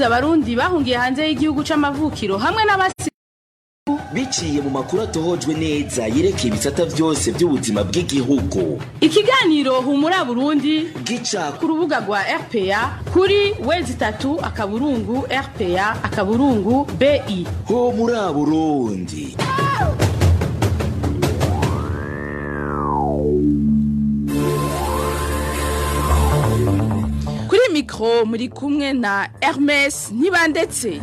Guhuza abarundi bahungiye hanze y'igihugu c'amavukiro hamwe n'abasi Biciye mu makuru atohojwe neza yerekeye ibisata vyose by'ubuzima bw'igihugu. Ikiganiro Humura Burundi gica ku rubuga rwa RPA kuri w3.rpa.bi. Ho muri Burundi. Kuri mikro muri kumwe na Hermes Ntibandetse.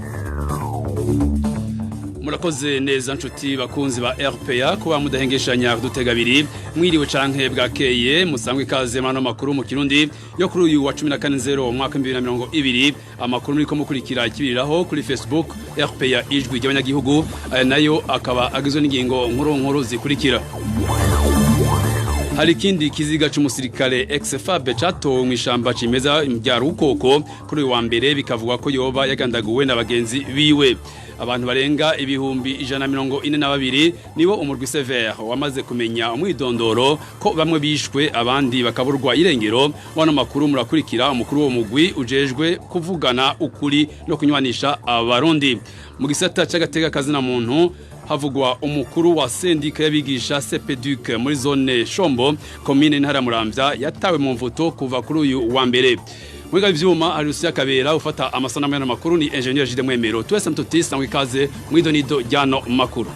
Murakoze neza, nshuti bakunzi ba RPA, kuba mudahengeshanya dutega abiri. Mwiriwe canke bwakeye, musangwe ikaze mano makuru mu Kirundi yo kuri uyu wa 14 umwaka 2020. Amakuru muriko mukurikira ikibiriraho kuri Facebook RPA Ijwi ry'Abanyagihugu, aya nayo akaba agizwe n'ingingo nkuru nkuru zikurikira: Hari ikindi kiziga c'umusirikare ex-FAB catowe mw'ishamba cimeza rya Rukoko kuri uyu wa mbere, bikavugwa ko yoba yagandaguwe na bagenzi biwe. Abantu barenga 142,000 nibo umurwi Sever wamaze kumenya umwidondoro, ko bamwe bishwe abandi bakaburwa irengero. Wano makuru murakurikira umukuru wo mugwi ujejwe kuvugana ukuri no kunywanisha abarundi. Mu gisata c'agateka kazina muntu, havugwa umukuru wa sendika y'abigisha CPDUC muri zone Shombo, komine Ntara Muramvya, yatawe mu mvuto kuva kuri uyu wa mbere. Mwiga ivyuma ari Rusiya Kabera, ufata amasanamu y'amakuru ni Engineer Jide Mwemero. Twese mtuti sangwe ikaze mwidonido ryano makuru.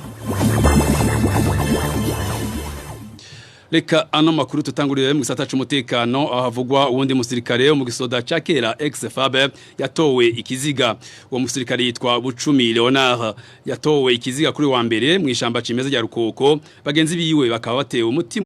Reka ano makuru tutangurire mu gisata c'umutekano, ahavugwa uwundi musirikare mu gisoda ca kera ex-FAB yatowe ikiziga. Uwo musirikare yitwa Bucumi Leonard, yatowe ikiziga kuri wa mbere mu ishamba cimeza rya Rukoko. Bagenzi biwe bakaba batewe umutima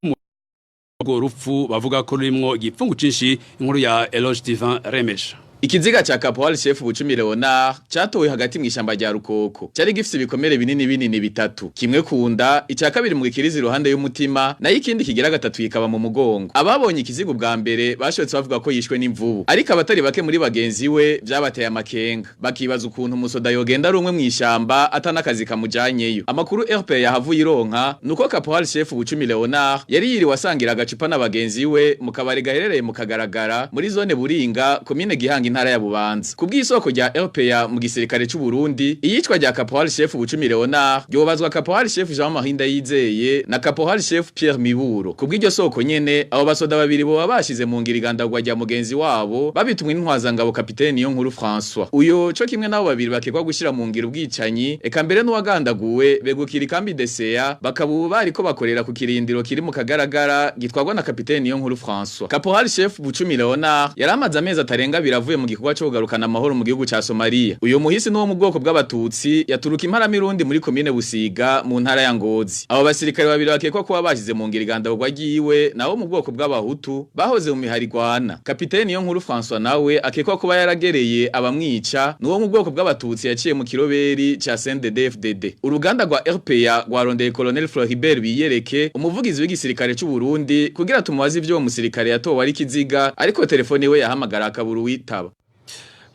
urwo rupfu bavuga ko rurimwo igipfungu cinshi. Inkuru ya Eloge Divin Remesha. Ikiziga cha Caporal Chef Bucumi Leonard catowe hagati mw'ishamba rya Rukoko. Cari gifise ibikomere binini binini bitatu. Kimwe kunda, ica kabiri mu gikirizi iruhande y'umutima, nayo ikindi kigira gatatu kikaba mu mugongo. Ababonye ikiziga ubwa mbere bashotse bavuga ko yishwe n'imvubu. Ariko abatari bake muri bagenzi we vyabateye amakenga. Bakibaza ukuntu umusoda yogenda ari umwe mw'ishamba atanakazi kamujanyeyo. Amakuru RP yahavuye ironka nuko Caporal Chef Bucumi Leonard yari yiriwe asangira agacupa na bagenzi we mu kabari gaherereye mu Kagaragara muri zone Buringa, komine Gihanga, intara ya Bubanza. Kubw'isoko rya RPA mu gisirikare c'u Burundi, iyicwa rya Caporal Chef Bucumi Leonard ryobazwa Caporal Chef Jean Marie Ndayizeye na Caporal Chef Pierre Miburo. Kubw'iryo soko nyene, abo basoda babiri boba bashize mu ngiro igandagwa rya mugenzi wabo babitumwe n'intwazangabo kapiteni Niyo Nkuru François. Uyo co kimwe nabo babiri bakekwa gushira mu ngiro ubwicanyi, eka mbere n'uwagandaguwe begukira ikambi DCA, bakaba ubu bariko bakorera ku kirindiro kiri mu Kagaragara gitwarwa na kapiteni Niyo Nkuru François. Caporal Chef Bucumi Leonard yaramaze amezi atarenga abiri avuye mu gikorwa cyo kugarukana amahoro mu gihugu ca Somalia. Uyo muhisi n'uwo mu bwoko bw'abatutsi, yaturuka imparamirundi muri komine Busiga mu ntara ya Ngozi. Abo basirikare babiri bakekwa kuba bashize mu ngiro igandagurwa ryiwe nabo mu bwoko bw'abahutu bahoze mu miharigwana. Kapiteni Niyo Nkuru François nawe akekwa kuba yaragereye abamwica n'uwo mu bwoko bw'abatutsi yaciye mu kiroberi ca CNDD-FDD. Uruganda rwa RPA rwarondeye Colonel Floribert Biyereke, umuvugizi w'igisirikare c'u Burundi, kugira tumubaze ivyo uwo musirikare yatowe ari kiziga, ariko telefone we yahamagara akabura uwitaba.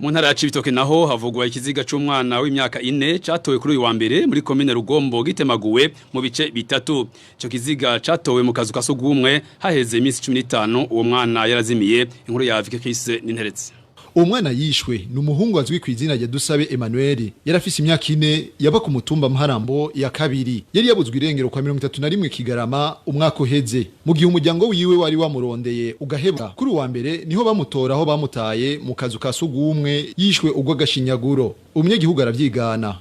Mu ntara ya Cibitoke naho havugwa ikiziga c'umwana w'imyaka 4 catowe kuri uyu wa mbere muri komine Rugombo gitemaguwe mu bice bitatu. Ico kiziga catowe mu kazu kasugumwe haheze iminsi 15 uwo mwana yarazimiye. Inkuru ya Vike Chris Ninteretse. Uwo mwana yishwe ni umuhungu azwi ku izina rya Dusabe Emmanuel, yarafise imyaka 4, yaba ku mutumba Mparambo ya kabiri. Yari yabuzwe irengero kwa 31 Kigarama umwaka uheze, mu gihe umuryango wiwe wari wamurondeye ugaheba. Kuri uwa mbere niho bamutora aho bamutaye mu kazu ka sugumwe, yishwe ubwo agashinyaguro. Umunyagihugu aravyigana.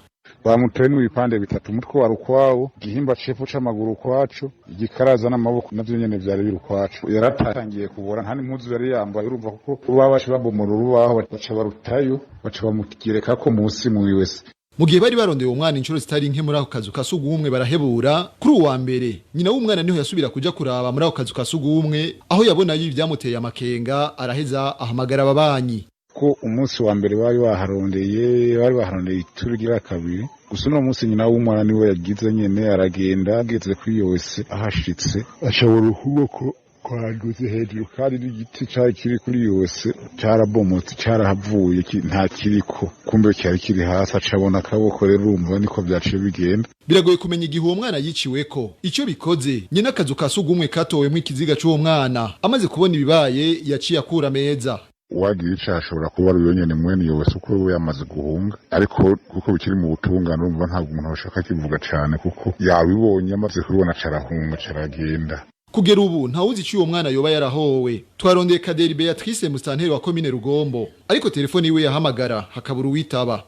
Bamutoye n'ibipande bitatu: umutwe wari ukwawo, igihimba cepfo c'amaguru ukwaco, igikaraza n'amaboko navyo nyene vyari biri ukwaco. Yaratangiye kubora, nta n'impuzu yari yambaye. Urumva kuko babaca babomora urubaho, baca barutayo, baca bamugerekako musi mwiwe se. Mu gihe bari barondeye uwo mwana inshuro zitari nke muri ako kazu ka sugumwe barahebura, kuri uwa mbere nyina w'umwana niho yasubira kuja kuraba muri ako kazu ka sugumwe, aho yabona ivyamuteye amakenga, araheza ahamagara ababanyi. Ko umunsi wa mbere bari baharondeye, bari baharondeye ituru rya kabiri gusa. Uno munsi nyina w'umwana niwe yagize nyene aragenda, ageze kuri yose, ahashitse acabura ukuboko kwaduze hejuru, kandi n'igiti cari kiri kuri yose carabomotse, carahavuye, nta kiriko, kumbe cyari kiri hasi, acabona akaboko. Rero urumva niko vyaciye bigenda. Biragoye kumenya igihe uwo mwana yiciweko. Icyo bikoze, nyina akazu ka sugumwe katowemwo ikiziga c'uwo mwana amaze kubona ibibaye yaciye akura meza. Uwagira icaha ashobora kuba ari uyo nyene mwene iyo wese, uko we yamaze guhunga, ariko kuko bikiri mu butungane, urumva ntabwo umuntu ashaka kivuga cane, kuko yabibonye, amaze kubibona carahunga, caragenda. Kugera ubu ntawuzi ico uwo mwana yoba yarahowe. Twarondeye Kaderi Beatrice, mustanteri wa komine Rugombo, ariko telefone yiwe yahamagara hakabura uwitaba.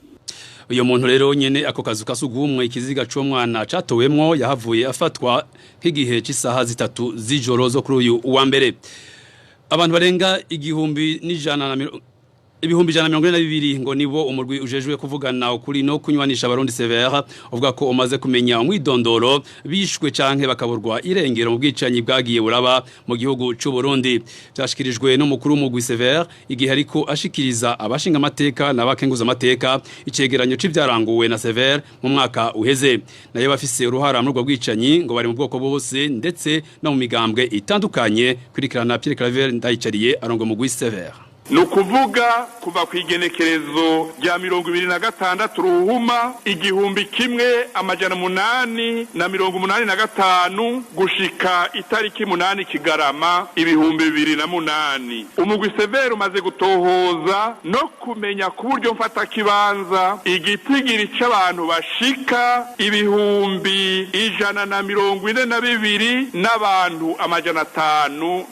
Uyo muntu rero nyene ako kazu kasugumwe ikiziga c'umwana catowemwo yahavuye afatwa nk'igihe c'isaha 3 z'ijoro zo kuri uyu wa mbere. Abantu barenga 142,000 ngo nibo umurwi ujejwe kuvugana ukuri no kunywanisha Abarundi, CVR, uvuga ko umaze kumenya umwidondoro, bishwe canke bakaburwa irengero mu bwicanyi bwagiye buraba mu gihugu c'u Burundi. Byashikirijwe n'umukuru w'umugwi CVR igihe ariko ashikiriza abashinga amateka n'abakenguza amateka icegeranyo c'ivyaranguwe na CVR mu mwaka uheze. Nayo bafise uruhara muri ubwo bwicanyi ngo bari mu bwoko bwose ndetse no mu migambwe itandukanye. Kurikirana Pierre Claver Ndayicariye arongo mugwi CVR. Ni ukuvuga kuva ku igenekerezo rya 26 Ruhuma 1885 gushika itariki 8 Kigarama 2008, umugwi CVR umaze gutohoza no kumenya ku buryo mfatakibanza igitigiri c'abantu bashika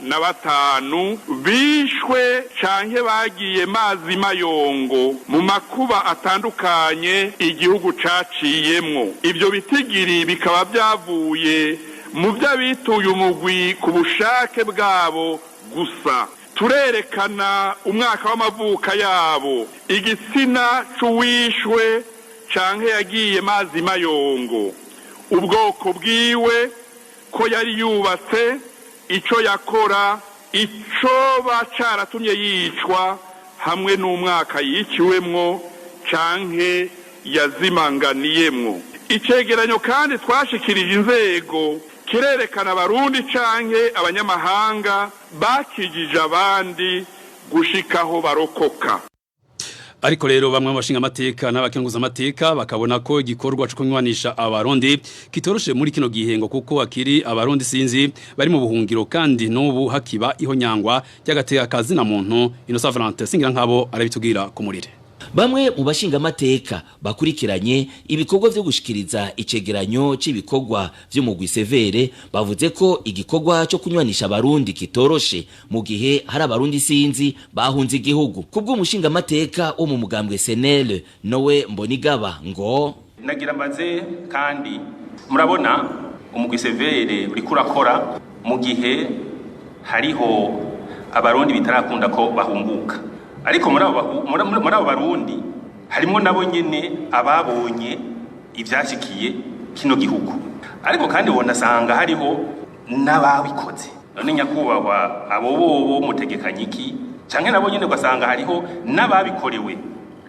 142,505 bishwe canke bagiye mazi mayongo mu makuba atandukanye igihugu caciyemwo. Ibyo bitigiri bikaba byavuye mu by'abituye umugwi ku bushake bwabo gusa. Turerekana umwaka w'amavuka yabo, igitsina c'uwishwe canke yagiye mazi mayongo, ubwoko bwiwe, ko yari yubatse, ico yakora, icoba caratumye yicwa, hamwe n'umwaka yiciwemwo canke yazimanganiyemwo. Icegeranyo kandi twashikirije inzego kirerekana Abarundi canke abanyamahanga bakijije abandi gushikaho barokoka. Ariko rero bamwe mu bashinga amateka n'abakenguza amateka bakabona ko igikorwa cyo kunywanisha Abarundi kitoroshe muri kino gihe, ngo kuko akiri Abarundi sinzi bari mu buhungiro kandi n'ubu hakiba ihonyangwa ry'agateka kazina muntu. Innocent Valentin Singira nkabo arabitubwira ku murire. Bamwe mu bashinga amateka bakurikiranye ibikorwa vyo gushikiriza icegeranyo c'ibikorwa vy'umugwi CVR bavuze ko igikorwa cyo kunywanisha Abarundi kitoroshe mu gihe hari Abarundi sinzi bahunze igihugu. Kubw'umushinga amateka wo mu mugambwe CNL, Nowe Mbonigaba, ngo nagira mbaze kandi murabona umugwi CVR uriko urakora mu gihe hariho Abarundi bitarakunda ko bahunguka, ariko muri abo Barundi harimo nabo nyene ababonye ivyashikiye kino gihugu, ariko kandi wonasanga hariho n'ababikoze. None nyakubahwa, abo bobo mutegekanye iki? Canke nabo nyene ugasanga hariho n'ababikorewe,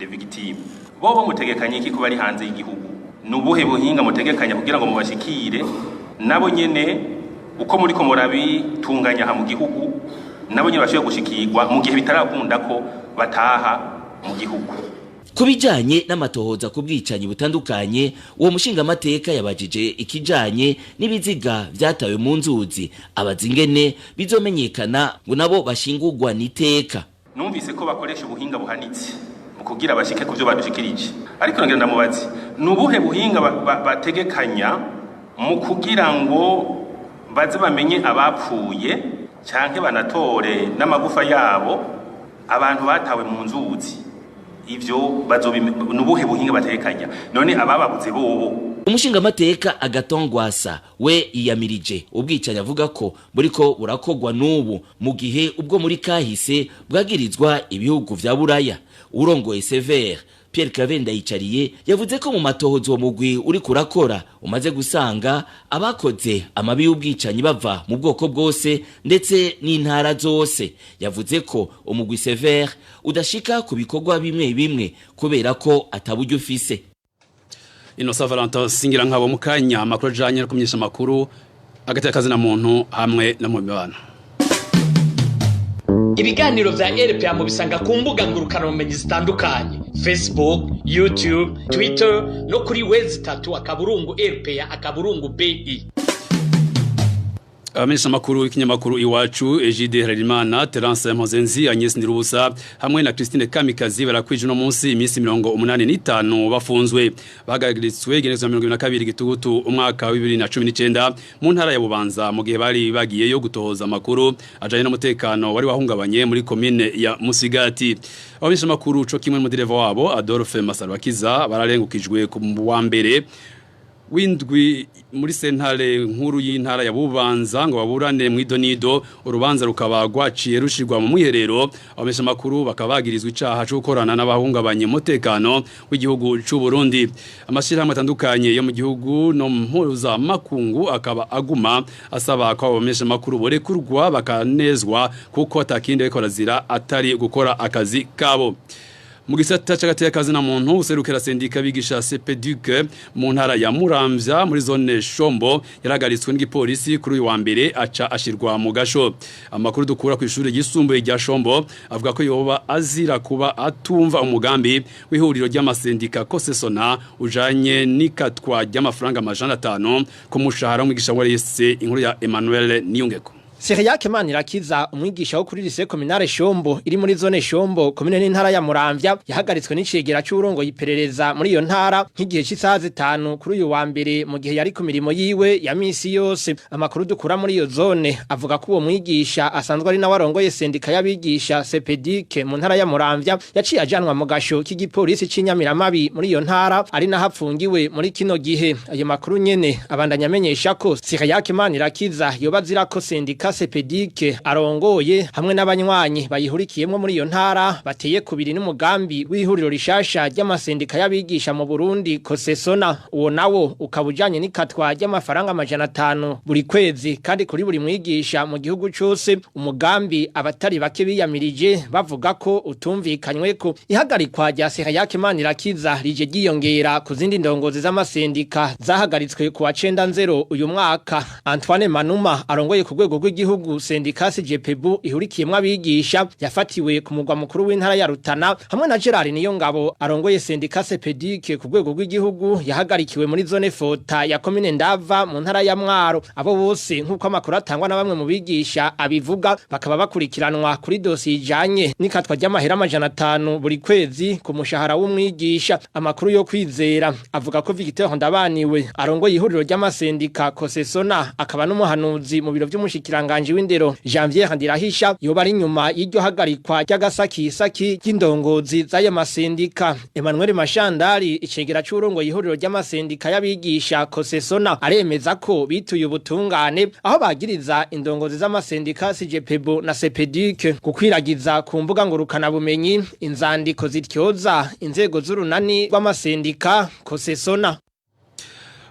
les victimes, bobo mutegekanye iki kuba ari hanze y'igihugu? Ni ubuhe buhinga mutegekanya kugira ngo mubashikire nabo nyene, uko muriko murabitunganya aha mu gihugu, nabo nyene bashobore gushikirwa mu gihe bitarakunda ko bataha mu gihugu? Ku bijanye n'amatohoza ku bwicanyi butandukanye, uwo mushingamateka yabajije ikijanye n'ibiziga vyatawe mu nzuzi, abaza ingene bizomenyekana ngo nabo bashingurwa n'iteka. Numvise ko bakoresha ubuhinga buhanitse mu kugira bashike ku byo badushikirije, ariko ngira ndamubaze, ni ubuhe buhinga bategekanya mu kugira ngo baze bamenye abapfuye canke banatore n'amagufa yabo, abantu batawe mu nzuzi? Ivyo ni ubuhe buhinga bategekanya? None abababuze bobo? Umushingamateka Agathon Rwasa we yiyamirije ubwicanyi avuga ko buriko burakogwa n'ubu mu gihe ubwo muri kahise bwagirizwa ibihugu vya Buraya. Urongoye CVR, Pierre Claver Ndayicariye, yavuze ko mu matohozo uwo mugwi uri kurakora umaze gusanga abakoze amabi y'ubwicanyi bava mu bwoko bwose ndetse n'intara zose. Yavuze ko umugwi CVR udashika ku bikorwa bimwe bimwe kubera ko ataburyo ufise. Innocent Valentin Singira nkabo, mukanya amakuru ajanye no kumenyesha amakuru, agateka kazina muntu hamwe na mu mibano. Ibiganiro vya RPA mubisanga ku mbuga ngurukanabumenyi zitandukanye: Facebook, YouTube, Twitter no kuri w3.rpa.bi. Abamenyesha makuru ikinyamakuru Iwacu, Egide Harerimana, Terence Mpozenzi, Agnes Ndirubusa hamwe na Christine Kamikazi barakwije no munsi iminsi 85 bafunzwe. Bahagaritswe igenekerezo 22 Gitugutu umwaka wa 2019 mu ntara ya Bubanza, mu gihe bari bagiyeyo gutohoza amakuru ajanye n'umutekano wari wahungabanye muri komine ya Musigati. Abamenyesha makuru co kimwe n'umudereva wabo Adolphe Masarwakiza bararengukijwe ku wa mbere windwi muri sentare nkuru y'intara ya Bubanza ngo baburane mu idonido, urubanza rukaba rwaciye rushirwa mu mwiherero. Abamesha makuru bakaba bagirizwa icaha cyo gukorana n'abahungabanye umutekano w'igihugu c'u Burundi. Amashirahamwe atandukanye yo mu gihugu no mpuza makungu akaba aguma asaba ko abamesha makuru borekurwa bakanezwa, kuko atakindi bariko barazira atari gukora akazi kabo. Mu gisata c'agateka kazina muntu, userukira sendika bigisha CPDUC mu ntara ya Muramvya muri zone Shombo yaragaritswe n'igipolisi kuri uyu wa mbere, aca ashirwa mu gasho. Amakuru dukura ku ishuri ryisumbuye rya Shombo avuga ko yoba azira kuba atumva umugambi w'ihuriro ry'amasendika Kosesona ujanye n'ikatwa ry'amafaranga 500 ku mushahara w'umwigisha wese. Inkuru ya Emmanuel Niyungeko. Cyriaque Manirakiza, umwigisha wo kuri lycée communale Shombo iri muri zone Shombo, komine n'intara ya Muramvya, yahagaritswe n'icegera c'urongo iperereza muri iyo ntara nk'igihe c'isaha 5 kuri uyu wa mbere, mu gihe yari ku mirimo yiwe ya misi yose. Amakuru dukura muri iyo zone avuga ko uwo mwigisha asanzwe ari nawe arongoye sendika y'abigisha CPDIC mu ntara ya Muramvya yaciye ajanwa mu gasho k'igipolisi c'Inyamiramabi muri iyo ntara, ari naho apfungiwe muri kino gihe. Ayo makuru nyene abandanya amenyesha ko Cyriaque Manirakiza yoba azira ko sendika CPDIC arongoye hamwe n'abanywanyi bayihurikiyemwo muri iyo ntara bateye kubiri n'umugambi w'ihuriro rishasha ry'amasendika y'abigisha mu Burundi Kosesona, uwo nawo ukaba ujanye n'ikatwa ry'amafaranga 500 buri kwezi kandi kuri buri mwigisha mu gihugu cose, umugambi abatari bake biyamirije bavuga ko utumvikanyweko. Ihagarikwa rya Cyriaque Manirakiza rije ryiyongera ku zindi ndongozi z'amasendika zahagaritswe ku wa 90 uyu mwaka. Antoine Manuma arongoye ku rwego rw'igihugu sendika CGPB ihurikiyemwo abigisha yafatiwe ku mugwa mukuru w'intara ya Rutana, hamwe na Gerard Niyongabo arongoye sendika CPDIC ku rwego rw'igihugu yahagarikiwe muri zone Fota ya komine Ndava mu ntara ya Mwaro. Abo bose, nk'uko amakuru atangwa na bamwe mu bigisha abivuga, bakaba bakurikiranwa kuri dosiye ijanye n'ikatwa ry'amahera 500 buri kwezi ku mushahara w'umwigisha. Amakuru yo kwizera avuga ko Victor Ndabaniwe arongoye ihuriro ry'amasendika Kosesona akaba n'umuhanuzi mu biro vy'umushikiranganje w'indero Janvier Ndirahisha yoba ari nyuma y'iryo hagarikwa ry'agasakisaki ry'indongozi z'ayo masendika. Emmanuel Mashandari, icegera c'urongoye ihuriro ry'amasendika y'abigisha Kosesona, aremeza ko bituye ubutungane aho bagiriza indongozi z'amasendika CGPB na CPDIC gukwiragiza ku mbuga ngurukana bumenyi inzandiko zityoza inzego z'urunani rw'amasendika Kosesona.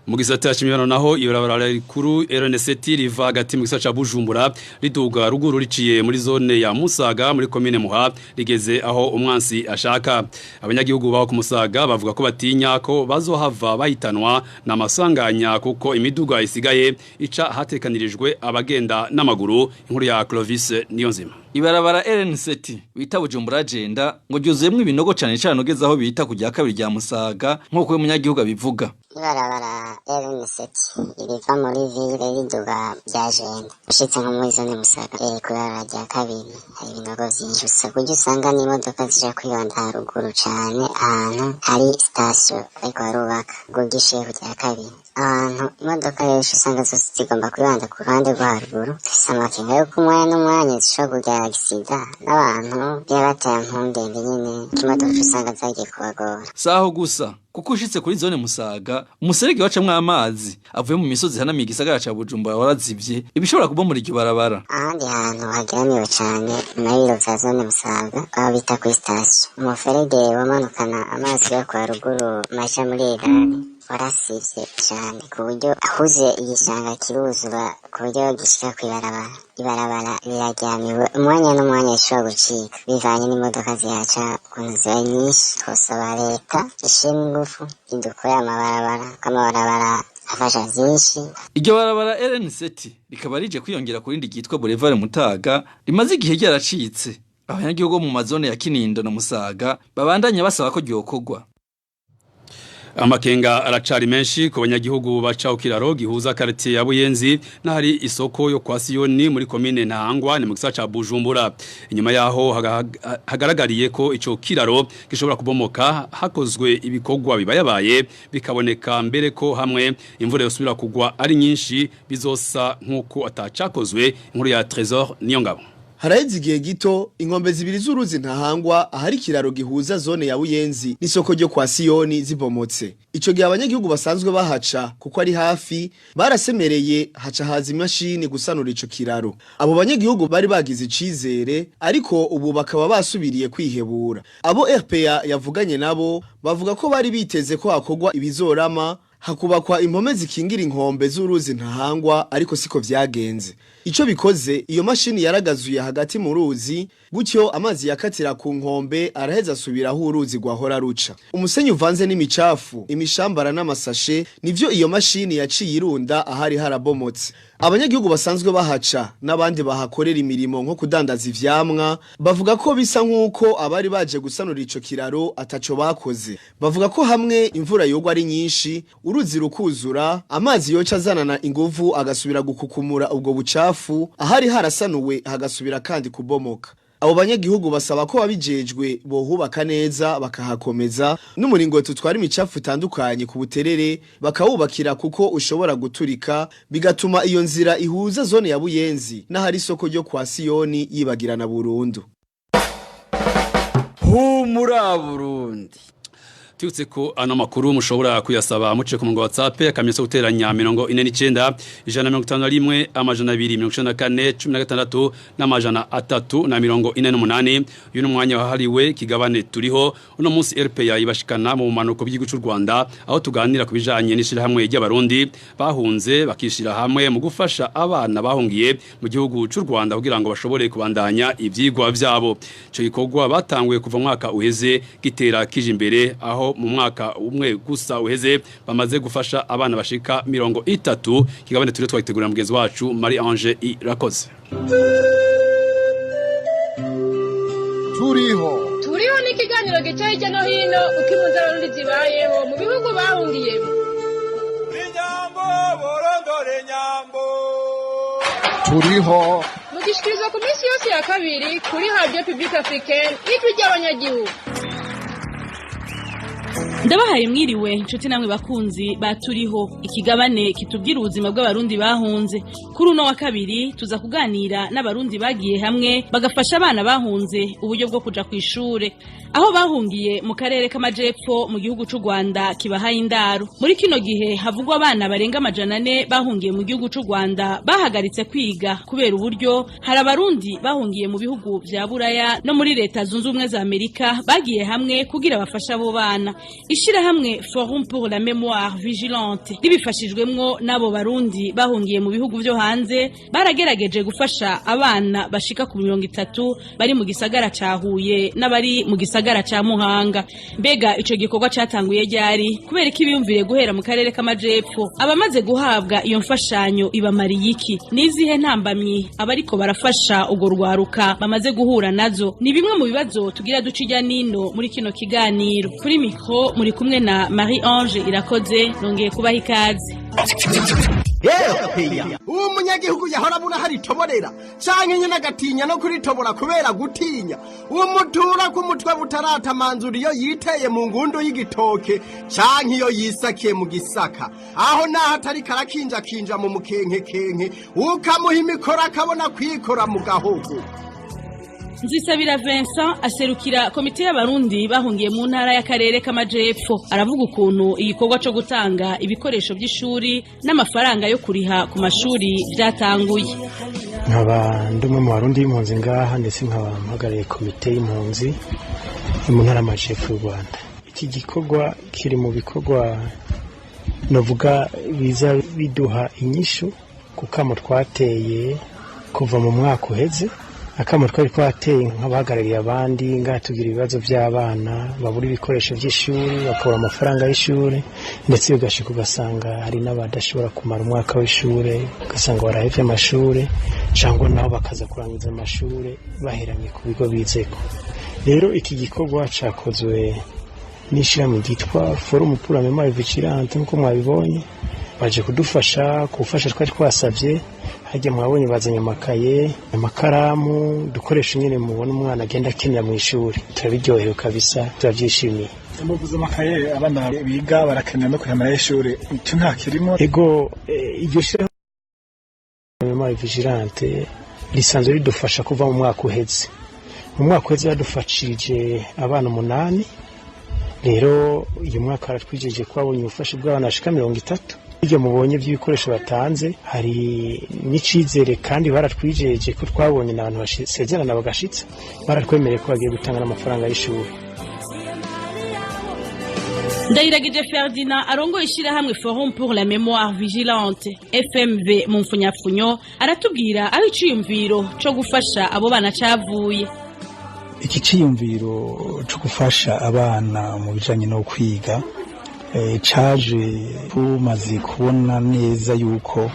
Mu gisata c'imibano naho, ibarabara rikuru RN7 riva hagati mu gisata ca Bujumbura riduga ruguru riciye muri zone ya Musaga muri komine Muha rigeze aho umwansi ashaka. Abanyagihugu baho ku Musaga bavuga ko batinya ko bazohava bahitanwa n'amasanganya, kuko imiduga isigaye ica hatekanirijwe abagenda n'amaguru. Inkuru ya Clovis Niyonzima. Ibarabara RN7 bita Bujumbura Jenda ngo ryuzuyemwo ibinogo, cane cane ugeze aho bita kujya kabiri rya Musaga, nk'uko uyu munyagihugu abivuga. Ibarabara RN7 iriva muri ville riduga rya Jenda, ushitse nko muri zone Musaga, kw'ibarabara rya kabiri hari ibinogo vyinshi gusa, kuburyo usanga n'imodoka zija kwibanda haruguru cane ahantu hari sitasiyo bariko barubaka. Ubwo ugishiye ku rya kabiri, ahantu imodoka benshi usanga zose zigomba kwibanda ku ruhande rwo haruguru. Dufise amakenga yuko umwanya n'umwanya zishobora kugira accident n'abantu byabateye impungenge nyene ko imodoka usanga zagiye kubagora. Saho gusa, kuko ushitse kuri zone Musaga, umuserege wacamwo amazi avuye mu misozi ihanamiye igisagara ca Bujumbura warazivye, ibishobora kubomora iryo barabara. Ahandi hantu hageramiwe cane na biro vya zone Musaga, aho bita kuri sitasiyo, umuferege wamanukana amazi yo kwa ruguru maja muri Irani warasivye cane, ku buryo ahuze igishanga kiruzura ku buryo gishika kw'ibarabara. Ibarabara riraryamiwe, umwanya n'umwanya rishobora gucika bivanye n'imodoka zihaca ukuntu ziba nyinshi. Twosaba leta ishiremo ingufu idukorere amabarabara, kuko amabarabara afasha vyinshi. Iryo barabara RN7 rikaba rije kwiyongera ku rindi ryitwa Boulevard Mutaga rimaze igihe ryaracitse. Abanyagihugu bo mu mazone ya Kinindo na Musaga babandanya basaba ko ryokorwa. Amakenga aracari menshi ku banyagihugu baca ukiraro gihuza quartier ya Buyenzi nahari isoko yo kwa Siyoni muri commune Ntahangwa ni mu gisagara ca Bujumbura. Inyuma yaho hagaragariye ko ico kiraro gishobora kubomoka hakozwe ibikorwa bibayabaye, bikaboneka mbere ko hamwe imvura yosubira kugwa ari nyinshi bizosa nkuko atacakozwe. Inkuru ya Trésor Niyongabo. Haraheze igihe gito inkombe zibiri z'uruzi Ntahangwa ahari ikiraro gihuza zone ya Buyenzi n'isoko ryo kwa Siyoni zibomotse. Ico gihe abanyagihugu basanzwe bahaca kuko ari hafi barasemereye, haca haza imashini gusanura ico kiraro. Abo banyagihugu bari bagize icizere, ariko ubu bakaba basubiriye kwihebura. Abo RPA yavuganye nabo bavuga ko bari biteze ko hakorwa ibizorama, hakubakwa impome zikingira inkombe z'uruzi Ntahangwa, ariko siko vyagenze. Ico bikoze, iyo mashini yaragazuye hagati mu ruzi, gutyo amazi yakatira ku nkombe araheza asubira aho uruzi rwahora ruca. Umusenyi uvanze n'imicafu, imishambara n'amasashe nivyo iyo mashini yaciye irunda ahari harabomotse. Abanyagihugu basanzwe bahaca n'abandi bahakorera imirimo nko kudandaza ivyamwa bavuga ko bisa nk'uko abari baje gusanura ico kiraro ataco bakoze. Bavuga ko hamwe imvura yogwa ari nyinshi, uruzi rukuzura, amazi yoca azanana inguvu agasubira gukukumura ubwo bucafu, ahari harasanuwe hagasubira kandi kubomoka. Abo banyagihugu basaba ko babijejwe bohubaka neza bakahakomeza, n'umuringoti utwara imicafu itandukanye ku Buterere bakawubakira, kuko ushobora guturika bigatuma iyo nzira ihuza zone ya Buyenzi n'ahari isoko ryo kwa Siyoni yibagirana burundu. Humura Burundi. Tuyutse ko ano makuru mushobora kuyasaba muce ku murongo wa WhatsApp, akamenyetso guteranya 49 151 294 16 348. Uyu ni umwanya wahariwe kigabane turiho. Uno munsi RPA ibashikana mu manuko by'igihugu cy'u Rwanda, aho tuganira ku bijanye n'ishirahamwe ry'Abarundi bahunze bakishira hamwe mu gufasha abana bahungiye mu gihugu cy'u Rwanda kugira ngo bashobore kubandanya ivyigwa vyabo. Ico gikorwa batanguye kuva mu mwaka uheze gitera kije imbere, aho mu mwaka umwe gusa uheze bamaze gufasha abana bashika 30. Kigabane turi twagitegurira mugenzi wacu Marie Ange Irakoze. Turiho. Turiho ni ikiganiro gica hirya no hino uko impunzi Abarundi zibayeho mu bihugu bahungiyemo. Turiho. Mugishikirizwa ku minsi yose ya kabiri kuri Radio Publique Africaine, Ijwi ry'Abanyagihugu. Ndabahaye mwiriwe nshuti namwe bakunzi baturiho, ikigabane kitubwira ubuzima bw'Abarundi bahunze. Kuri uno wa kabiri tuza kuganira n'Abarundi bagiye hamwe bagafasha abana bahunze uburyo bwo kuja ku ishure aho bahungiye mu karere k'Amajepfo mu gihugu c'u Rwanda kibahaye indaro. Muri kino gihe havugwa abana barenga 400 bahungiye mu gihugu c'u Rwanda bahagaritse kwiga kubera uburyo. Hari Abarundi bahungiye mu bihugu vya Buraya no muri Leta Zunze Ubumwe za Amerika bagiye hamwe kugira bafashe abo bana. Ishirahamwe Forum pour la Mémoire Vigilante ribifashijwemwo n'abo Barundi bahungiye mu bihugu vyo hanze baragerageje gufasha abana bashika ku 30 bari mu gisagara ca Huye n'abari mu gisagara ca Muhanga. Mbega ico gikorwa catanguye ryari? Kubera ko ibiyumvire guhera mu karere k'Amajepfo, abamaze guhabwa iyo mfashanyo ibamariye iki? Nizihe ntambamyi abariko barafasha urwo rwaruka bamaze guhura nazo? Ni bimwe mu bibazo tugira duca irya nino muri kino kiganiro. Kuri mikro muri kumwe na Marie Ange Irakoze, nongeye kubaha ikaze. Uwo munyagihugu yahora abura hari itoborera canke nyene agatinya no kuritobora kubera gutinya umutura ku mutwe butaratamanzura iyo yiteye mu ngundu y'igitoke canke iyo yisakiye mu gisaka, aho naho atari karakinjakinja mu mukenkekenke, ukamuha imikoro akabona kwikora mu gahogo. Nzisabira Vincent aserukira komite y'Abarundi bahungiye mu ntara y'akarere k'Amajepfo. Aravuga ukuntu igikorwa co gutanga ibikoresho by'ishuri n'amafaranga yo kuriha ku mashuri vyatanguye. Nkaba ndi umwe mu Barundi b'impunzi ngaha, ndetse nkaba mpagarariye komite y'impunzi mu ntara y'Amajepfo y'u Rwanda. Iki gikorwa kiri mu bikorwa novuga biza biduha inyishu ku kamo twateye kuva mu mwaka uheze. Akamo twari twateye nk'abahagarariye abandi ngaha, tugira ibibazo by'abana babura ibikoresho by'ishuri, bakabura amafaranga y'ishuri, ndetse bigashika ugasanga hari n'abadashobora kumara umwaka w'ishure, ugasanga barahevye amashure, cyangwa nabo bakaza kurangiza amashure baheranye ku bigo bizeko. Rero iki gikorwa cakozwe N'ishyirahamwe ryitwa Forum pour la Mémoire Vigilante, nk'uko mwabibonye, baje kudufasha gufasha twari twasabye. Hajya mwabonye bazanye amakaye, amakaramu, dukoresha nyine mubona umwana agenda akenera mu ishuri. Turabiryohewe kabisa, turabyishimiye. Muvuze amakaye, abana biga barakenera no kuriha amahera y'ishuri, icyo nta kirimo? Ego, iryo shyirahamwe Mémoire Vigilante risanzwe ridufasha kuva mu mwaka uheze. Mu mwaka uheze badufashije abana 8. Rero uyu mwaka baratwijeje ko babonye ubufasha bw'abana bashika 30. Ibyo mubonye by'ibikoresho batanze, hari n'icizere, kandi baratwijeje ko twabonye n'abantu basezerana bagashitsa, baratwemereye ko bagiye gutanga n'amafaranga y'ishuri. Ndayiragije Ferdinand arongoye ishyirahamwe Forum pour la Mémoire Vigilante, FMV mu mfunyapfunyo, aratubwira aho iciyumviro co gufasha abo bana cavuye. Iki ciyumviro cyo gufasha abana mu bijanye no kwiga caje tumaze kubona neza yuko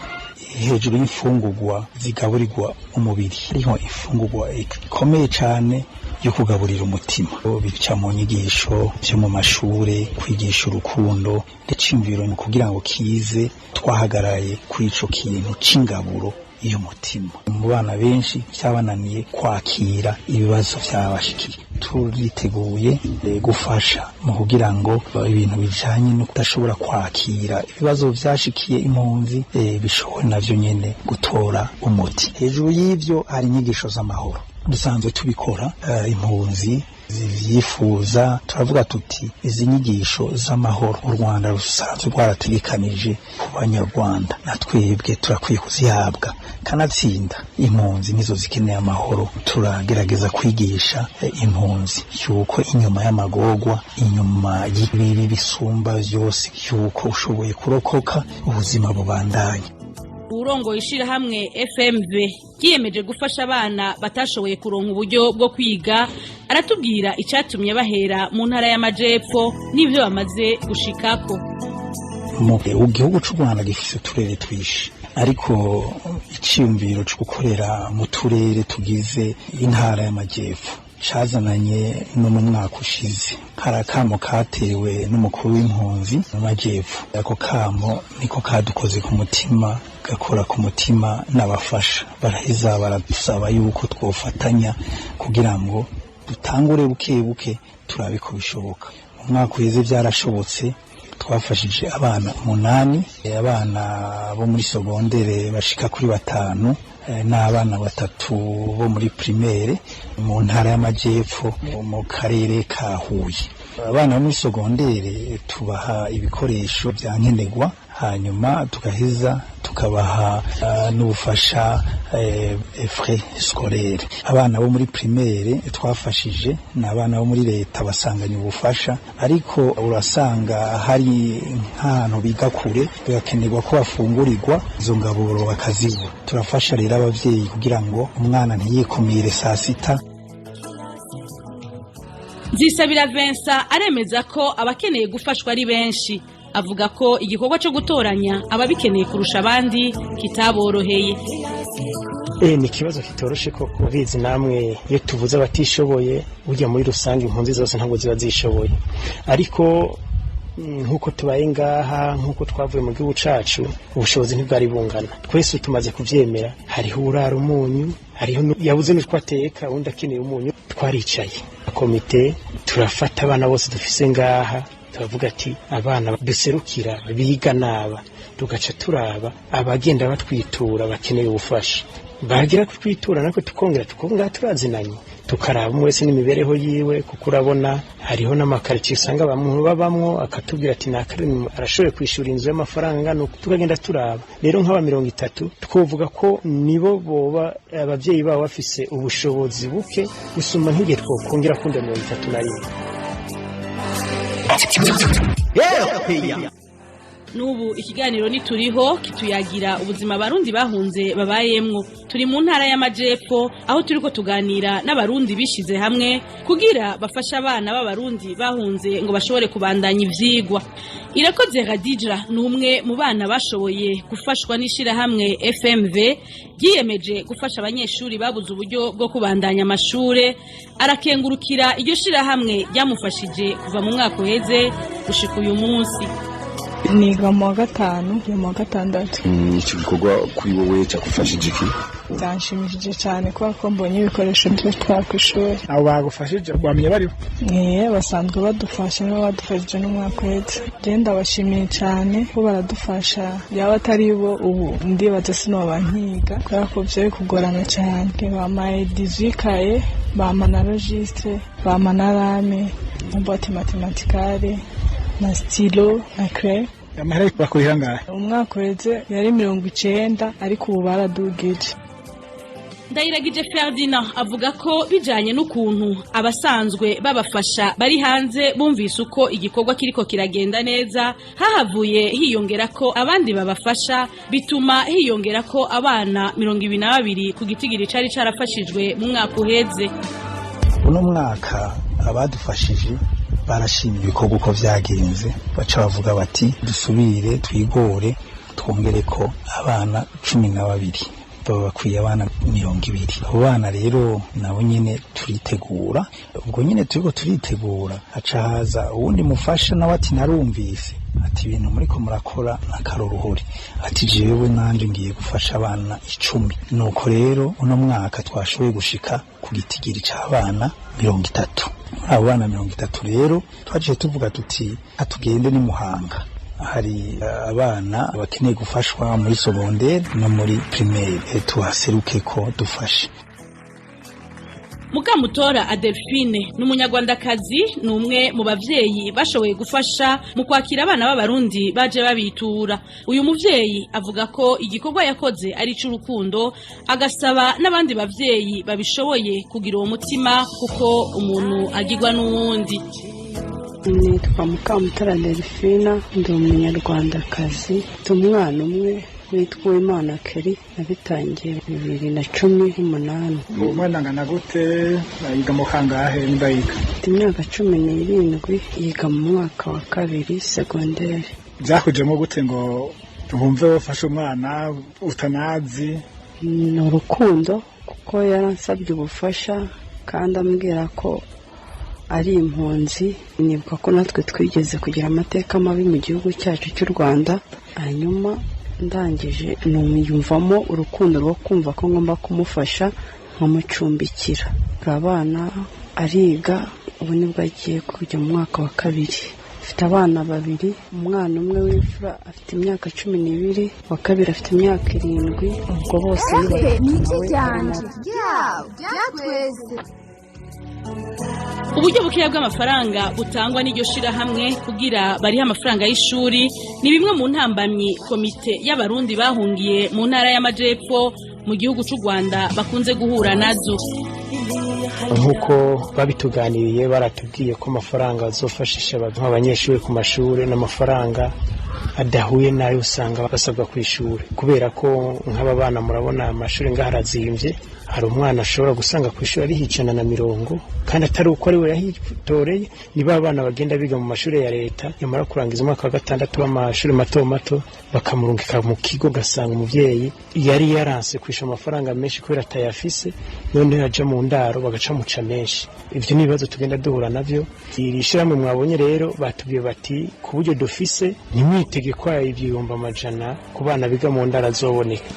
hejuru y'imfungurwa zigaburirwa umubiri hariho imfungurwa ikomeye cyane yo kugaburira umutima, bica mu nyigisho byo mu mashure, kwigisha urukundo. Iciyumviro ni kugira ngo kize twahagaraye kuri ico kintu c'ingaburo y'umutima. Mu bana benshi byabananiye kwakira ibibazo byabashikiye, turiteguye gufasha mu kugira ngo ibintu bijanye no kudashobora kwakira ibibazo vyashikiye impunzi bishobore navyo nyene gutora umuti. Hejuru y'ivyo hari inyigisho z'amahoro dusanzwe tubikora. Impunzi zivyifuza, turavuga tuti izi nyigisho z'amahoro u Rwanda rusanzwe rwarategekanije ku Banyarwanda, na twebwe turakwiye kuzihabwa. Kanatsinda impunzi nizo zikeneye amahoro. Turagerageza kwigisha impunzi yuko inyuma y'amagorwa, inyuma y'ibibi bisumba vyose, yuko ushoboye kurokoka ubuzima bubandanye. Urongoye ishirahamwe FMV ryiyemeje gufasha abana batashoboye kuronka uburyo bwo kwiga aratubwira icatumye bahera mu ntara y'Amajepfo n'ivyo bamaze gushikako. Mu gihugu c'u Rwanda gifise uturere twishi, ariko iciyumviro co gukorera mu turere tugize intara y'Amajepfo cazananye no mu mwaka ushize. Hari akamo katewe n'umukuru w'impunzi mu Majepfo. Ako kamo niko kadukoze ku mutima, gakora ku mutima n'abafasha, baraheza baradusaba yuko twofatanya kugira ngo dutangure buke buke, turabe ko bishoboka. Mu mwaka uheze byarashobotse, twafashije abana 8, abana bo muri sogondere bashika kuri 5 n'abana 3 bo muri primaire mu ntara y'Amajepfo, mu karere ka Huye. Abana bo muri sogondere tubaha ibikoresho bya nkenerwa, hanyuma tugaheza tukabaha n'ubufasha, frais scolaire. Abana bo muri primaire twafashije ni abana bo muri leta basanganye ubufasha, ariko urasanga hari nk'ahantu biga kure, bigakenerwa ko bafungurirwa, izo ngaburo bakazibura. Turafasha rero abavyeyi kugira ngo umwana ntiyikumire saa sita. Nzisabira Vincent aremeza ko abakeneye gufashwa ari benshi. Avuga ko igikorwa cyo gutoranya ababikeneye kurusha abandi kitaboroheye. Ni ikibazo kitoroshe koko. Bizi namwe, iyo tuvuze abatishoboye, burya muri rusange impunzi zose ntabwo ziba zishoboye, ariko nk'uko tubaye ngaha, nk'uko twavuye mu gihugu cacu, ubushobozi ntibwari bungana. Twese tumaze kuvyemera, hariho urara umunyu, hariho yabuze n'utwo ateka, undi akeneye umunyu. Twaricaye komite, turafata abana bose dufise ngaha, turavuga ati abana duserukira biga naba, tugaca turaba abagenda batwitura bakeneye ubufasha. Bagira kutwitura natwe tukongera tukongera turazinanye, tukaraba umwe wese n'imibereho yiwe, kuko urabona hariho n'amakaritsiye usanga abantu babamwo, akatubwira ati nakari arashoboye kwishyura inzu y'amafaranga angana uku. Tukagenda turaba rero nk'aba 30 twovuga ko nibo boba ababyeyi babo bafise ubushobozi buke gusumba nk'igihe twokongera kunda 31. N'ubu ikiganiro nituriho kituyagira ubuzima Abarundi bahunze babayemwo. Turi mu ntara y'Amajepfo, aho turiko tuganira n'Abarundi bishize hamwe kugira bafashe abana b'Abarundi bahunze ngo bashobore kubandanya ivyigwa. Irakoze Khadija ni umwe mu bana bashoboye gufashwa n'ishirahamwe FMV ryiyemeje gufasha abanyeshuri babuze uburyo bwo kubandanya amashure. Arakengurukira iryo shirahamwe ryamufashije kuva mu mwaka uheze gushika uyu munsi. Niga mu wa gatanu, mu wa gatandatu. Icyo gikorwa kuri wowe cyagufashije iki? Byanshimishije cyane kubera ko mbonye ibikoresho byo twara ku ishuri. Abo bagufashije wamenye bariho? Basanzwe badufasha, nibo badufashije n'umwaka uhetse. Njye ndabashimiye cyane ko baradufasha, yaba atari bo ubu ndibaza sinoba nkiga, kubera ko byari kugorana cyane. Bampaye 18 kaye, bampa na registre, bampa na rame na boîte mathématicale na stylo na craie. Amahera bakurihira ngahe? Umwaka uheze yari 90, ariko ubu baradugije. Ndayiragije Ferdinand avuga ko bijanye n'ukuntu abasanzwe babafasha bari hanze bumvise uko igikorwa kiriko kiragenda neza, hahavuye hiyongera ko abandi babafasha, bituma hiyongera ko abana 22 ku gitigiri cari carafashijwe mu mwaka uheze. Uno mwaka abadufashije barashimye ibikorwa uko vyagenze, baca bavuga bati dusubire twigore twongere ko abana 12, baba bakwiye abana 20. Abo bana rero nabo nyene turitegura. Ubwo nyene turiko turitegura, haca haza uwundi mufasha nawe ati narumvise ati ibintu muriko murakora n'akaroruhore, ati jewe nanje ngiye gufasha abana 10. Nuko rero uno mwaka twashoboye gushika ku gitigiri c'abana 30. Muri abo bana 30 rero twaciye tuvuga tuti atugende ni Muhanga, hari abana bakeneye gufashwa muri secondaire no muri primaire, tuhaseruke ko dufashe. Mukamutora Adelphine ni umunyarwandakazi, ni umwe mu bavyeyi bashoboye gufasha mu kwakira abana b'abarundi baje babitura. Uyu muvyeyi avuga ko igikorwa yakoze ari ic'urukundo, agasaba n'abandi bavyeyi babishoboye kugira uwo mutima, kuko umuntu agirwa n'uwundi. Nitwa Mukamutara Delphine, ndi umunyarwandakazi, mfite umwana umwe witwa Uwimana Keri. Nabitangiye 2018. Umwana angana gute? Yiga mu kangahe nimba yiga? Afite imyaka 17, yiga mu mwaka wa kabiri segonderi. Byakujemo gute ngo wumve wafashe umwana utanazi? Ni urukundo, kuko yaransabye ubufasha kandi ambwira ko ari impunzi. Nibuka ko natwe twigeze kugira amateka mabi mu gihugu cyacu cy'u Rwanda, hanyuma ndangije numvamo urukundo rwo kumva ko ngomba kumufasha nkamucumbikira. Abana ariga, ubu nibwo agiye kujya mu mwaka wa kabiri. Afite abana babiri, umwana umwe w'imfura afite imyaka 12, uwa kabiri afite imyaka 7. Ubwo bose ni Uburyo bukeya bw'amafaranga butangwa n'iryo shirahamwe kugira barihe amafaranga y'ishuri ni bimwe mu ntambamyi komite y'abarundi bahungiye mu ntara y'Amajepfo mu gihugu c'u Rwanda bakunze guhura nazo. Nk'uko babituganiriye, baratubwiye ko amafaranga azofashisha abanyeshuri ku mashuri n'amafaranga adahuye n'ayo usanga basabwa ku ishuri, kubera ko nk'aba bana murabona amashuri ngaho arazimvye. Hari umwana ashobora gusanga ku ishuri ariho 120, kandi atari uko ari we yahitoreye. Ni ba bana bagenda biga mu mashuri ya leta, yamara kurangiza umwaka wa gatandatu w'amashuri mato mato bakamurungika mu kigo, ugasanga umuvyeyi yari yaranse kwishyura amafaranga menshi kubera atayafise, noneho yaja mu ndaro bagaca muca menshi. Ivyo ni ibibazo tugenda duhura navyo. Iri shirahamwe mwabonye rero batubwiye bati ku buryo dufise ntimwitege ko 100,000 ku bana biga mu ndaro azoboneka.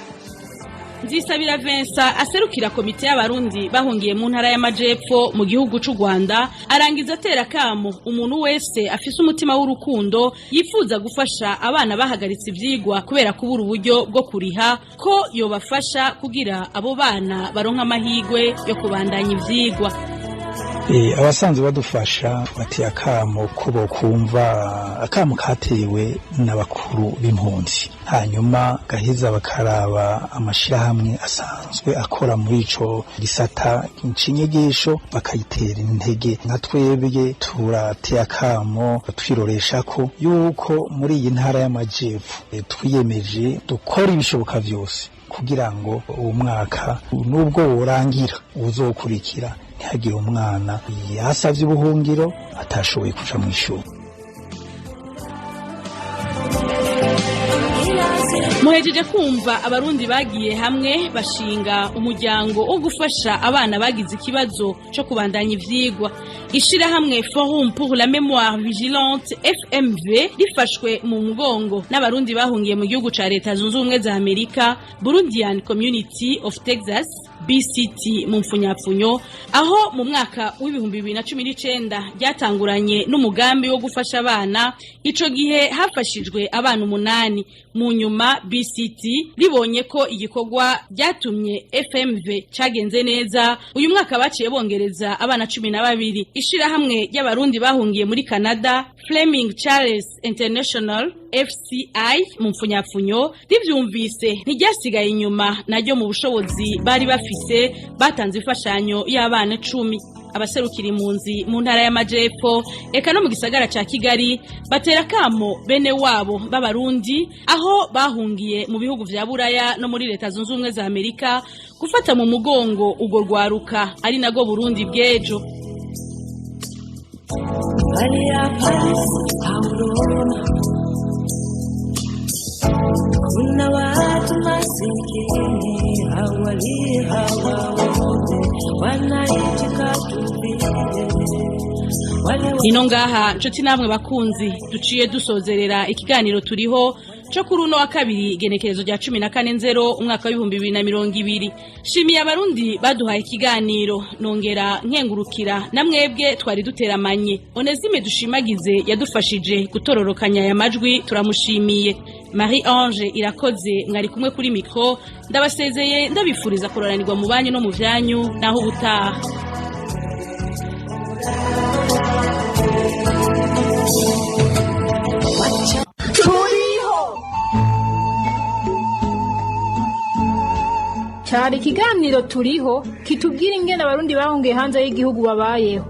Nzisabira Vincent aserukira komite y'abarundi bahungiye mu ntara y'Amajepfo mu gihugu c'u Rwanda arangiza atera kamo umuntu wese afise umutima w'urukundo yifuza gufasha abana bahagaritse ivyigwa kubera kubura uburyo bwo kuriha, ko yobafasha kugira abo bana baronka amahigwe yo kubandanya ivyigwa. Abasanzwe badufasha bateye akamo ko bokumva akamo katewe n'abakuru b'impunzi, hanyuma gaheza bakaraba amashirahamwe asanzwe akora muri ico gisata c'inyigisho bakayitera intege. Nka twebwe turateye akamo twiroresha ko yuko muri iyi ntara y'Amajepfo twiyemeje dukora ibishoboka vyose kugira ngo uwo mwaka nubwo worangira uzokurikira ntihagire umwana yasavye ubuhungiro atashoboye kuja mw'ishuri. Muhejeje kumva Abarundi bagiye hamwe bashinga umuryango wo gufasha abana bagize ikibazo cyo kubandanya ivyigwa. Ishirahamwe Forum pour la Mémoire Vigilante, FMV, rifashwe mu mugongo n'Abarundi bahungiye mu gihugu ca Leta Zunze Ubumwe za Amerika, Burundian Community of Texas, BCT mu mfunyapfunyo, aho mu mwaka w'2019 ryatanguranye n'umugambi wo gufasha abana. Ico gihe hafashijwe abana 8. Mu nyuma BCT ribonye ko igikorwa ryatumye FMV cagenze neza, uyu mwaka baciye bongereza abana 12. Ishirahamwe ry'Abarundi bahungiye muri Canada, Fleming Charles International, FCI mu mfunyapfunyo, rivyumvise ntiryasigaye inyuma naryo. Mu bushobozi bari bafise batanze imfashanyo y'abana 10. Abaserukira impunzi mu ntara y'Amajepfo eka no mu gisagara ca Kigali batera kamo bene wabo b'Abarundi aho bahungiye mu bihugu vya Buraya no muri Leta Zunze Ubumwe za Amerika gufata mu mugongo urwo rwaruka, ari nago Burundi bw'ejo. Mbali ya Paris au Roma, kuna watu masikini hawali hawaone, wanaitika tu vile wale. Nino ngaha, nshuti namwe bakunzi, duciye dusozerera ikiganiro Turiho co kuri uno wa kabiri, igenekerezo rya 14 nzero umwaka w'2020. Shimiye Abarundi baduhaye ikiganiro, nongera nkengurukira na mwebwe twari duteramanye. Onezime Dushimagize yadufashije gutororokanya aya majwi, turamushimiye. Marie Ange Irakoze mwari kumwe kuri micro. Ndabasezeye, ndabifuriza kuroranirwa mu banyu no mu vyanyu. Naho ubutaha. Turiho cyari ikiganiro Turiho kitubwira ingene Abarundi bahungiye hanze y'igihugu babayeho.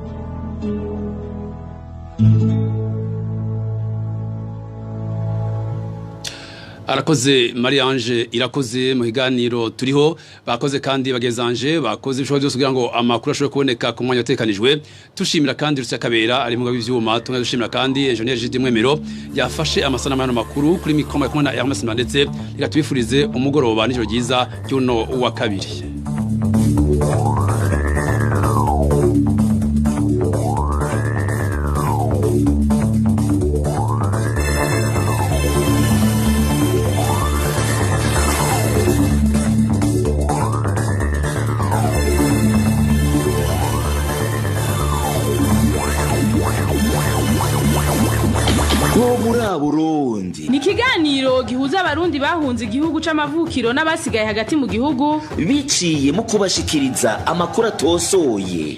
Arakoze Marie Ange Irakoze mu kiganiro Turiho. Bakoze kandi bagezanje bakoze ibishoboka byose kugira ngo amakuru ashobore kuboneka ku mwanya watekanijwe. Tushimira kandi Rusiya Kabera ari mu bw'ivyuma tumwe. Dushimira kandi Engineer Jidi Mwemero yafashe amasanamu y'ano makuru. Kuri mikoma kumwe na Hermes, ndetse reka tubifurize umugoroba n'ijoro ryiza ry'uno wa kabiri. Bo muri Burundi. Ni ikiganiro gihuza Abarundi bahunze igihugu c'amavukiro n'abasigaye hagati mu gihugu biciye mu kubashikiriza amakuru atosoye.